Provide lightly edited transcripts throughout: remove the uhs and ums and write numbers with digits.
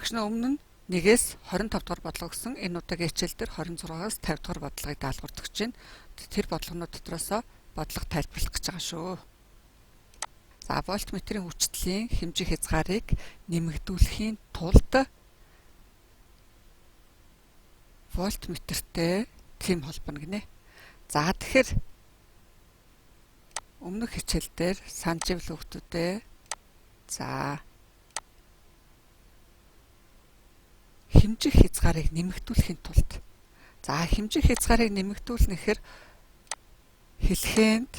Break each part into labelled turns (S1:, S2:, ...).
S1: Багш нь өмнө нь 1-ээс 25 дугаар бодлого гэсэн энэ удаагийн хичээл дээр 26-аас 50 дугаар бодлогыг даалгавар өгч байна. Тэр бодлогонууд дотроосоо бодлого тайлбарлах гэж байгаа шүү. За, вольтметрийн хүчтэлийн хэмжих хязгаарыг нэмэгдүүлэхийн тулд вольтметртэй тэм холбоно гинэ. За, тэгэхээр өмнөх хичээл дээр санаж ивэл хүүхдүүдээ, за, хэмжих хязгаарыг нэмэгдүүлэхийн тулд, за, хэмжих хязгаарыг нэмэгдүүлнэхээр хэлхээнд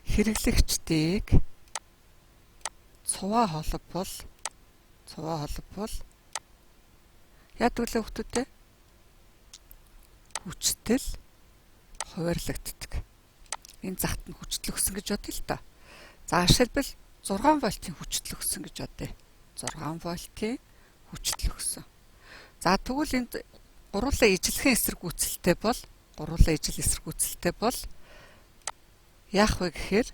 S1: хэрэглэгчдийг цуваа холбол яадаг вэ хүүхдүүдээ? Хүчтэл хуваарлагддаг. Энэ захт нь хүчтэл өгсөн гэж бодъё л доо. За, жишээлбэл 6 вольтын хүчтэл өгсөн гэж бодъё. 6 вольтын хүчтэл өгсөн. За, тэгвэл энд гуруулаа ижилхэн эсэргүүцэлтэй бол яах вэ гэхээр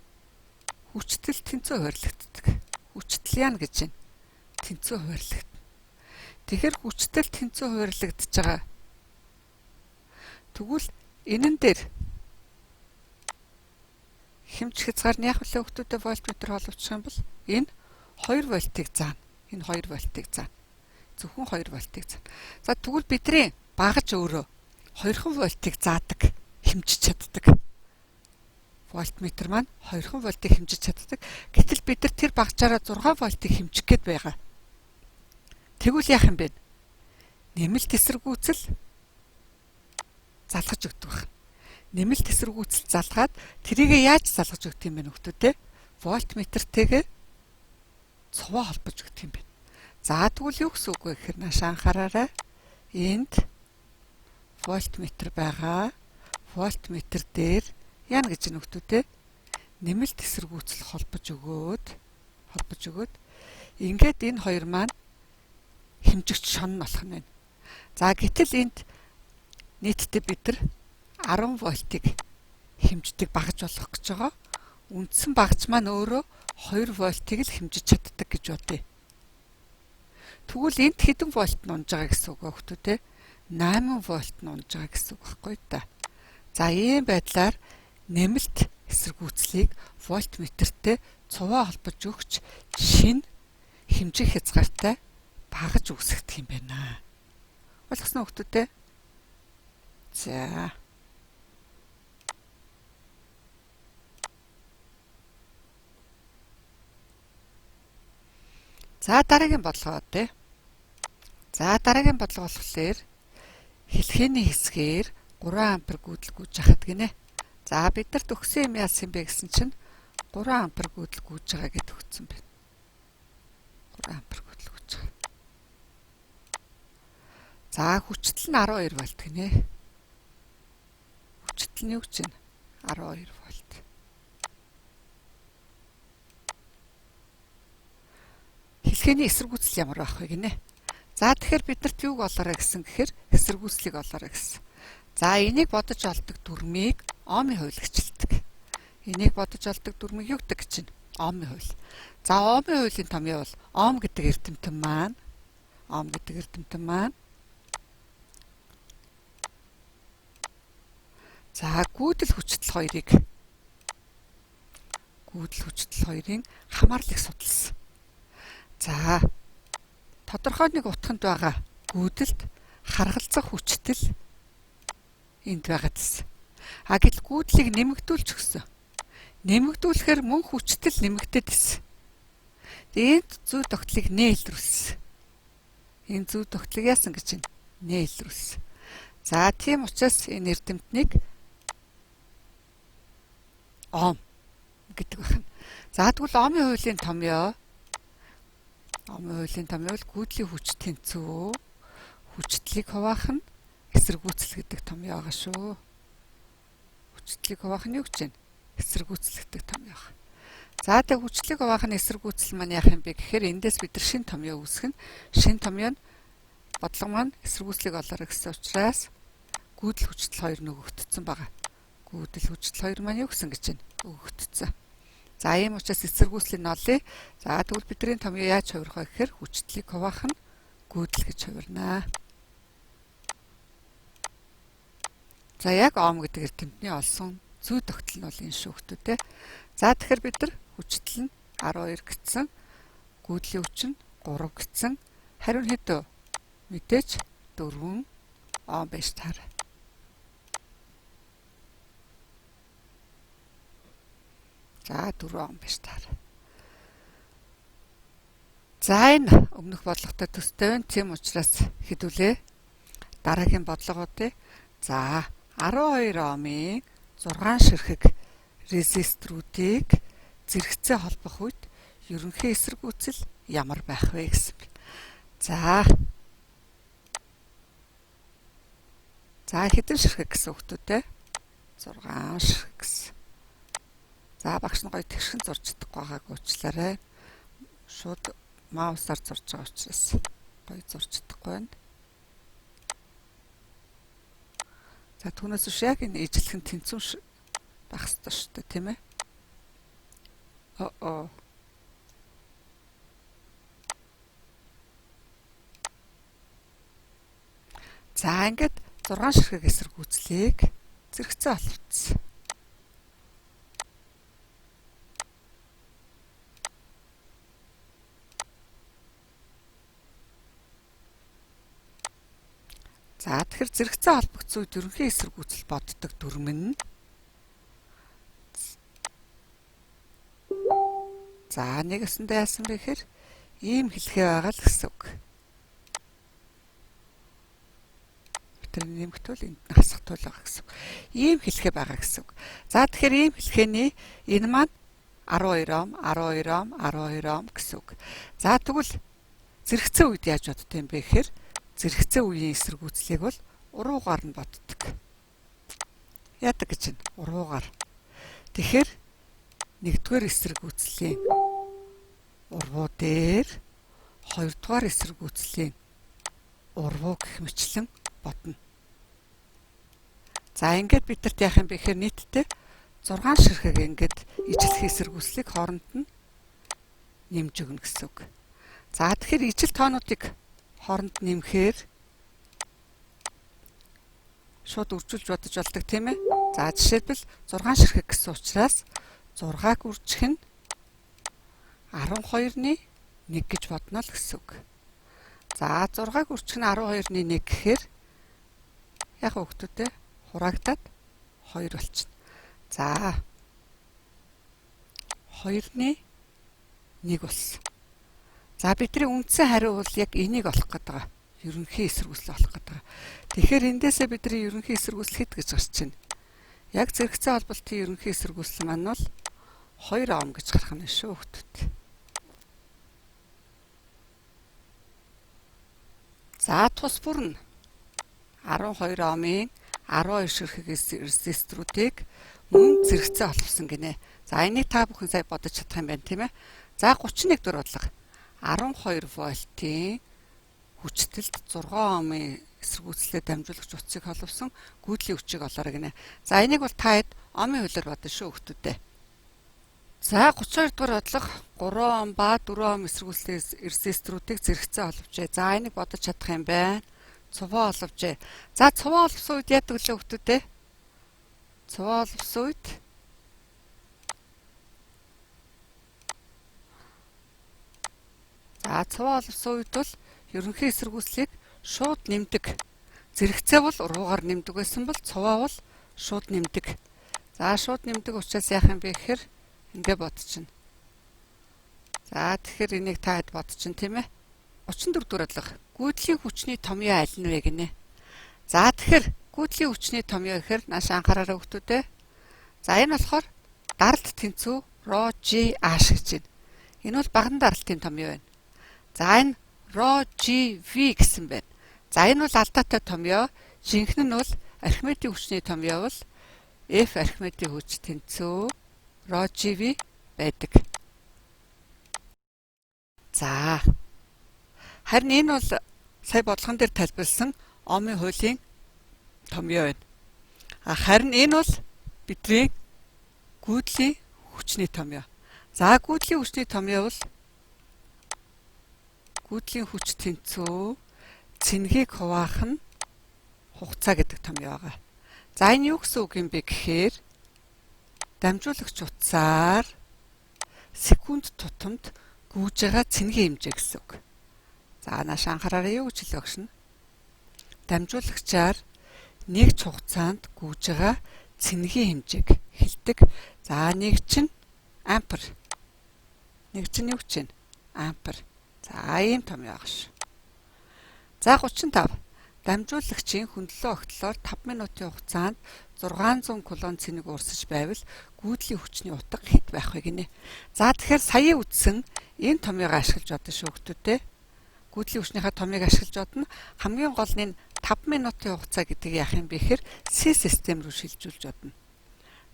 S1: хүчтэл тэнцүү хуваарлагддаг. Хүчтэл яана гэж байна? Тэнцүү хуваарлагдана. Тэгэхээр хүчтэл тэнцүү хуваарлагдж байгаа. Тэгвэл энэн дээр хэмжих хязгаар нь яах вэ хүүхдүүдэд? Вольтметр холбочих юм бол энэ 2 вольтыг заана. Энэ 2 вольтыг заана. Зөвхөн 2 вольтыг заана. За, тэгвэл бидний багаж өөрөө 2 вольтыг заадаг, хэмжиж чаддаг. Вольтметр маань 2 вольтыг хэмжиж чаддаг. Гэтэл бид нар тэр багажаараа 6 вольтыг хэмжих гээд байгаа. Тэгвэл яах юм бэ? Нэмэлт эсэргүүцэл залгаж өгдөг байна. Нэмэлт эсэргүүцэл залгаад тэрийг яаж залгаж өгдөг юм бэ нөхдөө? Вольтметртэйгээ цуваа холбож өгдөг юм байна. За, тэгвэл юу гэсэн үг вэ гэхээр нааш анхаараарай. Энд вольтметр байгаа. Вольтметр дээр яана гэж нөхдөө? Нэмэлт эсэргүүцэл холбож өгөөд ингээд энэ хоёр маань хэмжигч шон болох нь байна. За, гэтэл энд нийтдээ бид нар 10 вольтыг хэмждэг багаж болох гэж байгаа. Үндсэн багаж маань өөрөө 2 вольтыг л хэмжиж чаддаг гэж бодъё. Тэгвэл энд хэдэн вольт нь унж байгаа гэсэн үг вэ хүүхдүүд? 8 вольт нь унж байгаа гэсэн үг байхгүй та. За, ийм байдлаар нэмэлт эсэргүүцлийг вольтметртэй цуваа холбож өгч шинэ хэмжих хязгаартай багаж үүсгэх юм байна. Ойлгосноо хүүхдүүд? За. За, дараагийн бодлого тий. За, дараагийн бодлого болохоор хэлхээний хэсгээр 3 ампер гүйдэл гүйж хахад гинэ. За, бид нарт өгсөн юм яасан бэ гэсэн чинь 3 ампер гүйдэл гүйж байгаа гэдээ өгсөн байна. 3 ампер гүйдэл гүйж байгаа. За, хүчтэл нь 12 вольт гинэ. Хүчтэл нь юу гэж байна? 12 вольт. Хэлхээний эсэргүүцэл ямар байх вэ гинэ? За, тэгэхээр бид нарт юуг олоорой гэсэн гэхээр эсэргүүцлийг олоорой гэсэн. За, энийг бодож олдог дүрмийг Омын хууль гэчилдэг. Энийг бодож олдог дүрмийг юу гэдэг чинь? Омын хууль. За, Омын хуулийн томьёо бол Ом гэдэг эрдэмтэн маань за, гүйдэл хүчтэл хоёрын хамаарлыг судалсан. За, тодорхой нэг утганд байгаа гүйдэлд харгалзах хүчтэл энд байгаа гэсэн. А гэтэл гүйдлийг нэмэгдүүлж өгсөн. Нэмэгдүүлэхээр мөн хүчтэл нэмэгдээд ирсэн. Энд зүй тогтлыг нээлрүүлсэн. Энэ зүй тогтлыг яасан гэж байна? Нээлрүүлсэн. За, тийм учраас энэ эрдэмтнийг Ом гэдэг байна. За, тэгвэл Омын хуулийн томьёо бол гүйдлийн хүч тэнцүү хүчтлийг хуваах нь эсэргүүцэл гэдэг томьёо байгаа шүү. Хүчтлийг хуваах нь юу гэж байна? Эсэргүүцэл гэдэг томьёо байна. За, тэг хүчлийг хуваах нь эсэргүүцэл маань яах юм бэ гэхээр эндээс бид нар шинэ томьёо үүсгэн. Шинэ томьёо нь бодлого маань эсэргүүцлийг олоорой гэсэн учраас гүйдэл хүчтэл хоёр нөгөгдсөн байгаа. Гүйдэл хүчтэл хоёр маань юу гэсэн гэж байна? Өгөгдсөн. За ийм учраас эсэргүүцлийг нь олъё. За тэгвэл бидний томьёо яаж хувирах вэ гэхээр хүчтлийг хуваах нь гүйдэл гэж хувирнаа. За яг Ом гэдэг эрдэмтний олсон зүй тогтол нь бол энэ шүү хүмүүс те. За тэгэхээр бид нар хүчтэл нь 12 гэсэн, гүйдлийн хүч нь 3 гэсэн, хариу нь хэд вэ? Мэдээж 4 Ом байж таараа. За 4 Ом байж таараа. За энэ өмнөх бодлоготой төстэй байна. Тийм учраас хэдүүлээ. Дараагийн бодлогоудыг за 12 Омын 6 ширхэг резисторүүдийг зэрэгцээ холбох үед ерөнхий эсэргүүцэл ямар байх вэ гэсэн бэ. За. За хэдэн ширхэг гэсэн хүүхдүүдээ? 6 ширхэг гэсэн. За багш нь гоё тэгшин зурж чадахгүй байгааг уучлаарай. Шууд маусаар зурж байгаа учраас гоё зурж чадахгүй байна. За түүнээс биш яг энэ ижлэх нь тэнцвэн байх ёстой шүү дээ, тийм ээ? Оо. За ингээд 6 ширхэг эсэргүүцлийг зэрэгцээ олвцсон. За тэгэхээр зэрэгцээ холбогдсон үед ерөнхий эсэргүүцэл боддог дүрм нь за нэг өсөндөө яасан бэ гэхээр ийм хэлхээ байгаа л гэсэн үг. Тэр нэмэгтвэл энд нь хасахтуул байгаа гэсэн үг. Ийм хэлхээ байгаа гэсэн үг. За тэгэхээр ийм хэлхээний энэ маань 12 Ом, 12 Ом, 12 Ом гэсэн үг. За тэгвэл зэрэгцээ үед яаж боддог юм бэ гэхээр зэрэгцээ үеийн эсэргүүцлийг бол уруугаар нь боддог. Яадаг гэж байна? Уруугаар. Тэгэхээр нэгдүгээр эсэргүүцлийн урвуу дээр хоёрдугаар эсэргүүцлийн урвуу гэх мэтлэн бодно. За ингээд бидэрт яах юм бэ гэхээр нийтдээ 6 ширхэг ингээд ижил эсэргүүцлийг хооронд нь нэмж өгнө гэсэн үг. За тэгэхээр ижил тоонуудыг хооронд нэмэхээр шууд үржүүлж бодож болдог тийм ээ. За жишээлбэл 6 ширхэг гэсэн учраас 6-аг үржих нь 12-ны 1 гэж бодно л гэсэн үг. За 6-аг үржих нь 12-ны 1 гэхээр яг хүүхдүүдээ хураагдаад 2 болчихно. За 2-ны 1 болсон. За бидний үндсэн хариу бол яг энийг олох гээд байгаа. Ерөнхий эсэргүүцэл олох гээд байгаа. Тэгэхээр эндээсээ бидний ерөнхий эсэргүүцэл хэд гэж гарч байна? Яг зэрэгцээ холболтын ерөнхий эсэргүүцэл маань бол 2 Ом гэж гарах нь шүү хүүхдүүд. За тус бүр нь 12 Омын 12 ширхэг резисторүүдийг мөн зэрэгцээ холбосон гинэ. За энийг та бүхэн сая бодож чадах юм байна тийм ээ. За 31 дэх бодлого. 12 вольтын хүчтэлд 6 Омын эсэргүүцлээр дамжуулагч утсыг холбосон гүйдлийн хүчийг олоорой гинэ. За энийг бол та хэд Омын хуулиар бодно шүү хүүхдүүдээ. За 32 дугаар бодлого 3 Ом ба 4 Ом эсэргүүцлийн резисторүүдийг зэрэгцээ холбожээ. За энийг бодож чадах юм байна. Цуваа холбожээ. За цуваа холбосон үед яадаг лээ хүүхдүүдээ? Цуваа холбосон үед за цуваа холбосон үед бол ерөнхий эсэргүүцлийг шууд нэмдэг. Зэрэгцээ бол уруугаар нэмдэг байсан бол цуваа бол шууд нэмдэг. За шууд нэмдэг учраас яах юм бэ гэхээр ингэ бодчихно. За тэгэхээр энийг та хэд бодчихно тийм ээ. 34 дугаар бодлого. Гүйдлийн хүчний томьёо аль нь вэ гинэ? За тэгэхээр гүйдлийн хүчний томьёо гэхээр нааш анхаараарай хүүхдүүдээ. За энэ болохоор даралт тэнцүү ро G H гэж байна. Энэ бол багадан даралтын томьёо байна. За энэ ро G V гэсэн байна. За энэ бол алдаатай томьёо. Жинхэнэ нь бол архимедийн хүчний томьёо бол F архимедийн хүч тэнцүү ро G V байдаг. За харин энэ бол сая бодлогон дээр тайлбарласан Омын хуулийн томьёо байна. Харин энэ бол бидний гүйдлийн хүчний томьёо. За гүйдлийн хүчний томьёо бол гүйдлийн хүч тэнцүү цэнгийг хуваах нь хугацаа гэдэг томьёо байгаа. За энэ юу гэсэн үг юм бэ гэхээр дамжуулагч утсаар секунд тутамд гүйж байгаа цэнгийн хэмжээ гэсэн үг. За нааш анхаараарай, юу гэж хэлээ багш нь? Дамжуулагчаар нэг ч хугацаанд гүйж байгаа цэнгийн хэмжээг хэлдэг. За нэг чинь ампер. Нэг чинь юу гэж байна? Ампер. За ийм томьёо байгаа шүү. За 35. Дамжуулагчийн хөндлөө огтлоор 5 минутын хугацаанд 600 кулон цэник урсаж байвал гүйдлийн хүчний утга хэд байх вэ гинэ. За тэгэхээр сая үтсэн энэ томьёогоо ашиглаж бодно шүү хүмүүстээ. Гүйдлийн хүчнийхээ томьёог ашиглаж бодно. Хамгийн гол нь 5 минутын хугацаа гэдэг яах юм бэ гэхээр C систем рүү шилжүүлж бодно.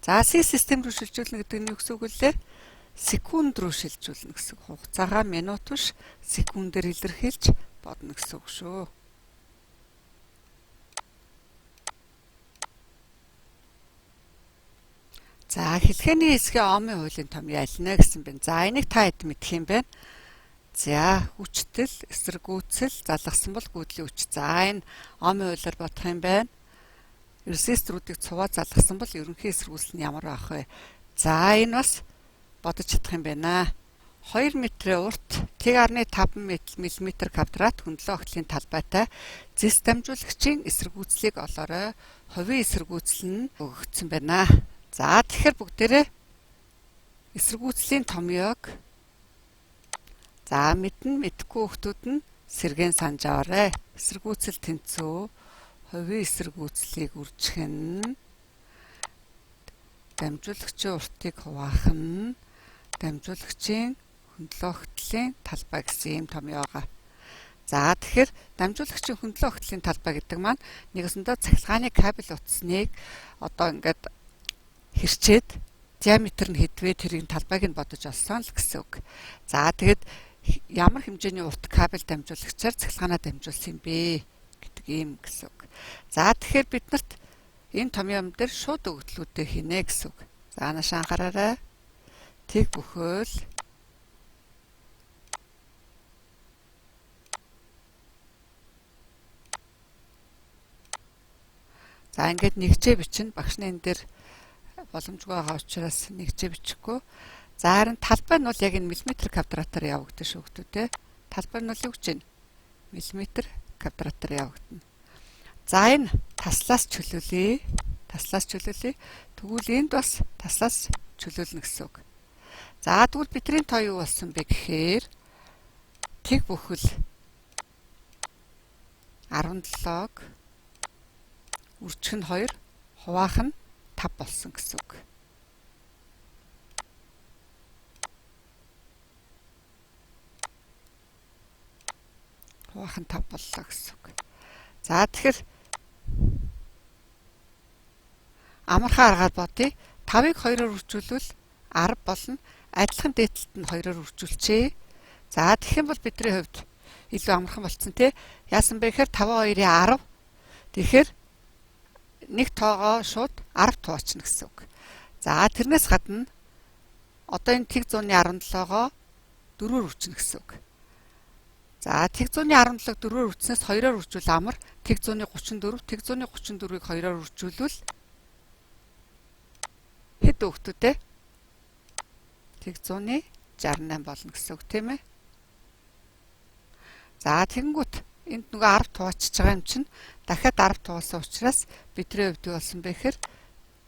S1: За C систем рүү шилжүүлнэ гэдэг нь юу гэсэн үг лээ? Секунд рүү шилжүүлнэ гэсэн. Хугацаагаа минут биш секундээр илэрхийлж бодно гэсэн үг шүү. За хэлхэний хэсгийн Омын хуулийн томьёо аль нэ гэсэн байна. За энийг та хэд мэдэх юм бэ? За хүчтэл, эсэргүүцэл, залгасан бол гүйдлийн хүч. За энэ Омын хуулиар бодох юм байна. Резисторуудыг цуваа залгасан бол ерөнхий эсэргүүцэл нь ямар байх вэ? За энэ бас бодож чадах юм байна. 2 метрийн урт 1.5 мм квадрат хөндлөө огтлын талбайтай зэс дамжуулагчийн эсэргүүцлийг олоорой. Хувийн эсэргүүцэл нь өгөгдсөн байна. За тэгэхээр бүгдээрээ эсэргүүцлийн томьёог за мэднэ мэдхгүй хүмүүс нь сэргээн санаж аваарай. Эсэргүүцэл тэнцүү хувийн эсэргүүцлийг үржих нь дамжуулагчийн уртыг хуваах нь дамжуулагчийн хөндлөө огтлын талбай гэсэн ийм томьёо байгаа. За тэгэхээр дамжуулагчийн хөндлөө огтлын талбай гэдэг маань нэгсэндээ цахилгааны кабель утасныг одоо ингээд хэрчээд диаметр нь хэдвэ тэрийг талбайг нь бодож олсон л гэсэн үг. За тэгэд ямар хэмжээний урт кабель дамжуулагчаар цахилгаанаа дамжуулсан юм бэ гэдэг ийм гэсэн үг. За тэгэхээр бид нарт энэ томьёон дээр шууд өгөгдлүүдээ хийнэ гэсэн үг. За нааш анхаараарай. Тэг бүхэл за ингээд нэгжээ бичнэ. Багш нь энэ дээр боломжгүй байгаа учраас нэгжээ бичихгүй. За харин талбай нь бол яг энэ миллиметр квадратаар явагдана шүү дээ, тэ. Талбай нь бол юу гэж байна? Миллиметр квадратаар явагдана. За энэ таслаас чөлөөлье. Таслаас чөлөөлье. Тэгвэл энд бас таслаас чөлөөлнө гэсэн үг. За тэгвэл бидний тоо юу болсон бэ гэхээр тэг бүхэл 17-г үржих нь 2, хуваах нь 5 болсон гэсэн үг. Хуваах нь 5 боллоо гэсэн үг. За тэгэхээр амархан аргаар бодъё. 5-ыг 2-оор үржүүлвэл 10 болно. Адилхан дээдлэлт нь 2-оор үржүүлчихье. За тэгэх юм бол бидний хувьд илүү амархан болцсон тий. Яасан бэ гэхээр 5 2-ын 10. Тэгэхээр нэг тоогоо шууд 10 туучихна гэсэн үг. За тэрнээс гадна одоо энэ тэг 117-гоо 4-оор үрчнэ гэсэн үг. За тэг 117-г 4-оор үрчснээс 2-оор үржүүл амар. Тэг 134, тэг 134-ийг 2-оор үржүүлвэл хэд өгтөө те? Тэг 168 болно гэсэн үг тийм ээ. За тэгэнгүүт энд нөгөө 10 туваачиж байгаа юм чинь дахиад 10 туулсан учраас бидний хувьд юу болсон бэ гэхээр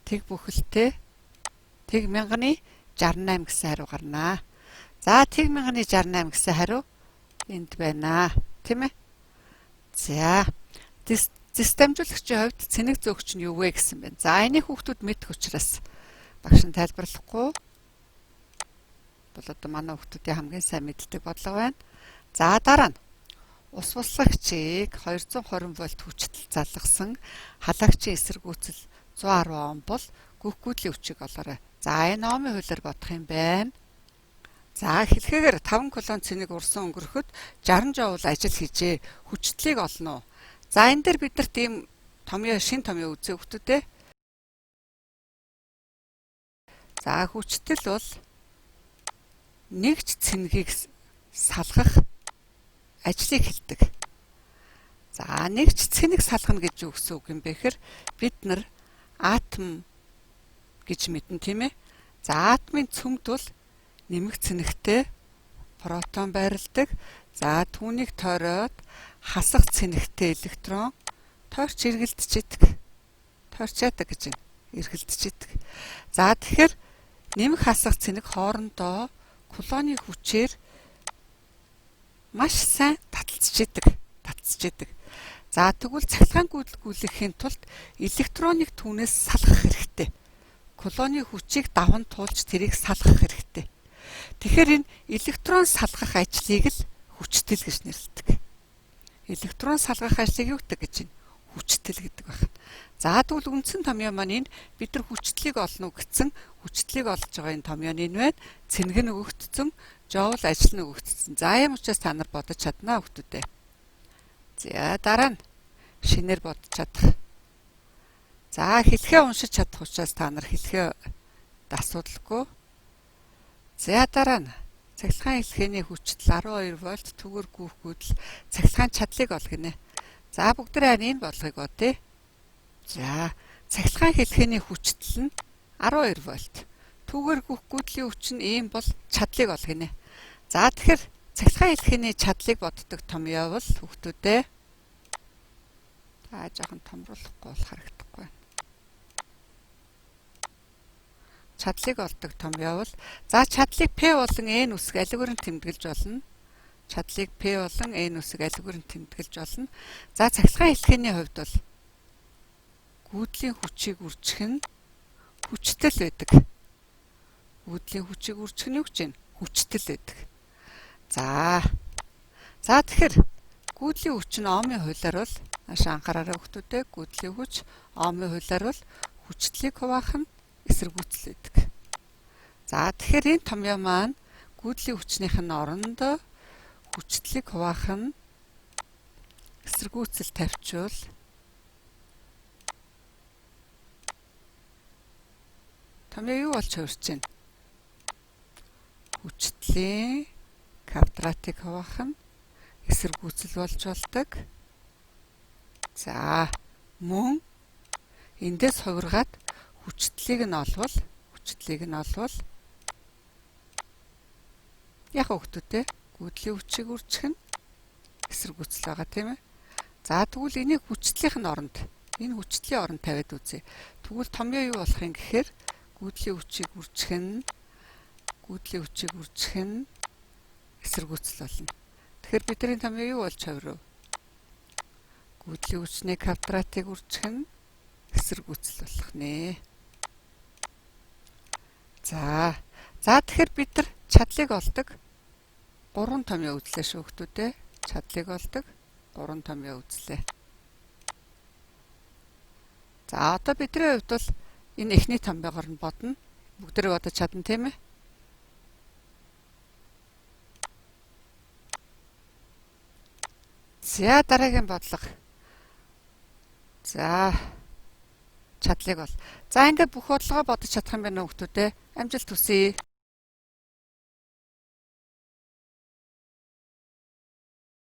S1: тэг бүхэлтэй тэг 1068 гэсэн хариу гарнаа. За тэг 1068 гэсэн хариу энд байна. Тийм ээ. За зэс дамжуулагчийн хувьд цэнэг зөөгч нь юу вэ гэсэн байна. За энийг хүүхдүүд мэдэх учраас багш нь тайлбарлахгүй бол одоо манай хүүхдүүдийн хамгийн сайн мэддэг бодлого байна. За дараа нь ус буслагчийг 220 вольт хүчтэл залгасан халагчийн эсэргүүцэл 110 ом бол гүөх гүйдлийн хүчийг олоорой. За энэ омын хуулиар бодох юм байна. За хэлхэгээр 5 кулон цэнийг урсан өнгөрөхөд 60 жоул ажил хийжээ. Хүчтлийг олно уу? За энэ дээр бид нарт ийм томьёо шин томьёо үзээ хүмүүстээ. За хүчтэл бол нэгж цэнгийг салгах ажлыг хэлдэг. За нэгж цэнийг салгана гэж юу гэсэн үг юм бэ гэхээр бид нар атом гэж мэднэ, тийм ээ. За атомын цөмд бол нэмэх цэнэгтэй протон байрладаг. За түүнийг тойроод хасах цэнэгтэй электрон тойрч эргэлдэж идэг. Тойрч яадаг гэж байна. Эргэлдэж идэг. За тэгэхээр нэмэх хасах цэнэг хоорондоо кулоны хүчээр маш сайн таталцж идэг. Таталцж идэг. За тэгвэл цахилгаан гүйдэл гүйлгэхийн тулд электроныг түүнээс салгах хэрэгтэй. Кулоны хүчийг даван туулж тэрийг салгах хэрэгтэй. Тэгэхээр энэ электрон салгах ажлыг л хүчтэл гэж нэрлэдэг. Электрон салгах ажлыг юу гэдэг гэж байна? Хүчтэл гэдэг байна. За тэгвэл үндсэн томьёо маань энэ бид нар хүчтлийг олно гэсэн хүчтлийг олж байгаа энэ томьёо нь энэ байна. Цэнэг нь өгөгдсөн, жоул ажил нь өгөгдсөн. За ийм учраас та нар бодож чаднаа хүмүүдээ. За дараа нь шинээр бодож чадах. За хэлхээ уншиж чадах учраас та нар хэлхээ асуудалгүй. За дараа нь цахилгаан хэлхээний хүчтэл 12 вольт түгэр гүйх гүйдэл цахилгаан чадлыг ол гинэ. За бүгдээрээ энэ бодлогыг бодъё. За цахилгаан хэлхээний хүчтэл нь 12 вольт. Түүгээр гүйх гүйдлийн хүч нь ийм бол чадлыг ол гинэ. За тэгэхээр цахилгаан хэлхээний чадлыг боддог томьёо бол хүүхдүүдээ та жоохон томруулахгүй бол харагдахгүй байна. Чадлыг олдог томьёо бол за чадлыг P болон N үсэг аливаар нь тэмдэглэж болно. Чадлыг P болон N үсэг аливаар нь тэмдэглэж болно. За цахилгаан хэлхээний хувьд бол гүйдлийн хүчийг үржих нь хүчтэл байдаг. Гүйдлийн хүчийг үржих нь юу гэж байна? Хүчтэл байдаг. За. За тэгэхээр гүйдлийн хүч нь Омын хуулиар бол маш анхаараарай хүмүүдээ гүйдлийн хүч Омын хуулиар бол хүчтлийг хуваах нь эсэргүүцэл байдаг. За тэгэхээр энэ томьёо маань гүйдлийн хүчнийх нь оронд хүчтлийг хуваах нь эсэргүүцэл тавьчвал томьёо юу болж хувирч байна? Хүчтлийн квадратыг хуваах нь эсэргүүцэл болж болдог. За мөн эндээс хувиргаад хүчтлийг нь олвол яг хүүхдүүдээ гүйдлийн хүчийг үржих нь эсэргүүцэл байгаа, тийм ээ. За тэгвэл энийг хүчтлийнх нь оронд энэ хүчтлийн оронд тавиад үзье. Тэгвэл томьёо юу болох юм гэхээр гүйдлийн хүчийг үржих нь эсэргүүцэл болно. Тэгэхээр бидний томьёо юу болж хувирв? Гүйдлийн хүчний квадратыг үржих нь эсэргүүцэл болох нэ. За тэгэхээр бид нар чадлыг олдог 3 томьёо үзлээ шүү хүмүүдээ. Чадлыг олдог 3 томьёо үзлээ. За одоо бидний хувьд бол энэ эхний томьёогоор нь бодно. Бүгдээрээ бодож чадна, тийм ээ. За дараагийн бодлого. За чадлыг бол. За ингээд бүх бодлогоо бодож чадах юм байна хүмүүдээ. Амжилт хүсье.